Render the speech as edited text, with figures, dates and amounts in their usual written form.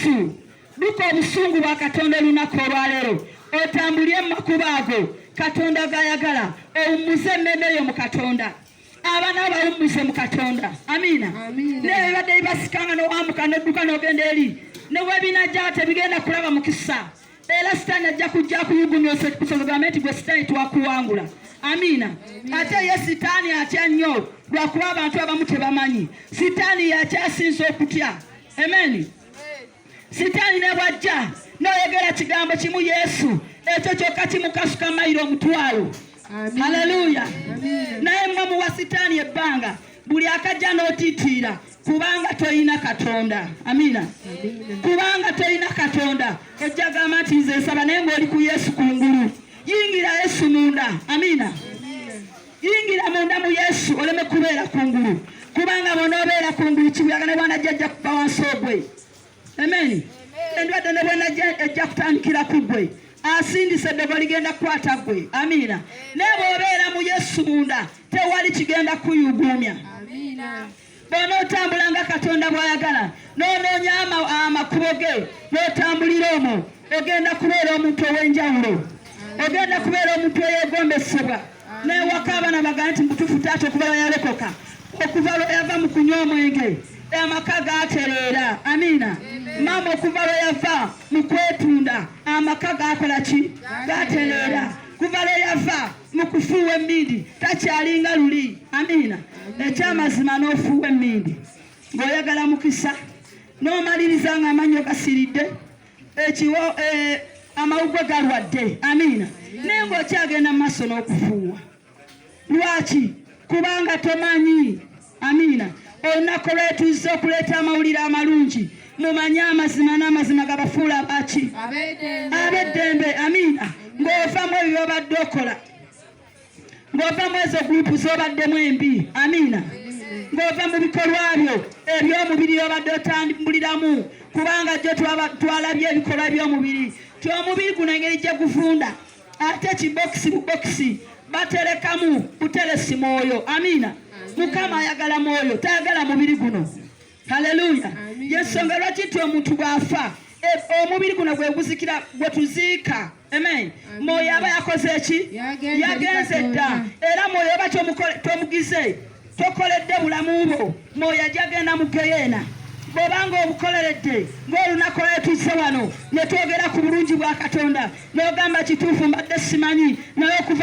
Yesu. Duka obusungu bwa Katonda olunaku olwaleero, otambulye mu makubo ago Katonda g'ayagala, owummuze emmeeme yo mu Katonda, abaana bawummuze mu Katonda. Amiina. Naye bibadde bibasikanga n'owambuka n'odduka n'ogenda eri, ne bwe binajja tebigenda kulaba mukisa. Era sitaani ajja kujja akuyugumya ogambe nti gwe sitaani twakuwangula. Amiina. Ate ye sitaani atya nnyo lwakuba abantu abamu tebamanyi. Sitaani yakyasinza okutya. Amen. Sitaani ne bw'ajja n'oyogera kigambo kimu Yesu, ekyo kyokka kimukasuka mayiro 10,000. Haleluya. Naye mmwe muwa sitaani ebbanga buli akajja n'otiitiira kubanga toyina Katonda. Amiina. Kubanga toyina Katonda, ojja gamba nti nze nsaba naye ng'oli ku Yesu kungulu. Yingira Yesu munda. Amiina. Yingira munda mu Yesu oleme kubeera kungulu, kubanga bw'onoobeera kungulu kibuyaga ne bw'anajja ajja kuba wansi ogwe. Amen. Endwadde ne bw'enajja ejja kutandikira ku ggwe, asindisa eddogo ligenda kukwata ggwe. Amiina. Naye bw'obeera mu Yesu munda tewali kigenda kuyuguumya. Bw'onootambula nga Katonda bw'ayagala, n'onoonya amakubo ge, n'otambulira omwo, ogenda kubeera omuntu ow'enjawulo, ogenda kubeera omuntu eyeegombesebwa. N'ewaka abaana bagambe nti mutuufu taata okuva lwe yalokoka, okuva lwe yava mu kunywa omwenge, amaka gaatereera. Amiina. Maama okuva lwe yava mu kwetunda, amaka gaakola ki? Gaatereera. Kuva lwe yava mu kufuuwa emmindi takyalinga luli. Amiina. Ekyamazima n'ofuuwa emmindi ng'oyagala mukisa, n'omaliriza ng'amannyo gasiridde, ekiwo amawuggwe galwadde. Amiina. Naye ng'okyagenda mu maaso n'okufuuwa. Lwaki? Kubanga tomanyi. Amiina. Olunaku lwetuzze okuleeta amawulire amalungi, mumanye amazima n'amazima gabafuula abaki? Ab'eddembe. Amiina. Ng'ovamu ebyo by'obadde okola, ng'ova mu ezo gurupu z'obaddemu embi. Amiina. Ng'ova mu bikolwa byo eby'omubiri obadde otambuliramu, kubanga jjo twalabye ebikolwa by'omubiri, ti omubiri guno engeri gye guvunda, ate kibokisi bubokisi baterekamu buteresi mwoyo. Amiina. Mukama ayagala mwoyo, tayagala mubiri guno. Haleluya. Yensonga lwaki nti omuntu bw'afa, omubiri guno gwe guzikira, gwe tuziika. Amen. Mwoyo aba yakoze eki? Yagenze dda. Era mwoyo oba tomugize, tokoledde bulamu bwo, mwoyo ajja genda mu geyeena. Bw'obanga obukoleredde ng'olunaku lwetuzze wano ne twogera ku bulungi bwa Katonda, n'ogamba kituufu mbadde simanyi, naye okuva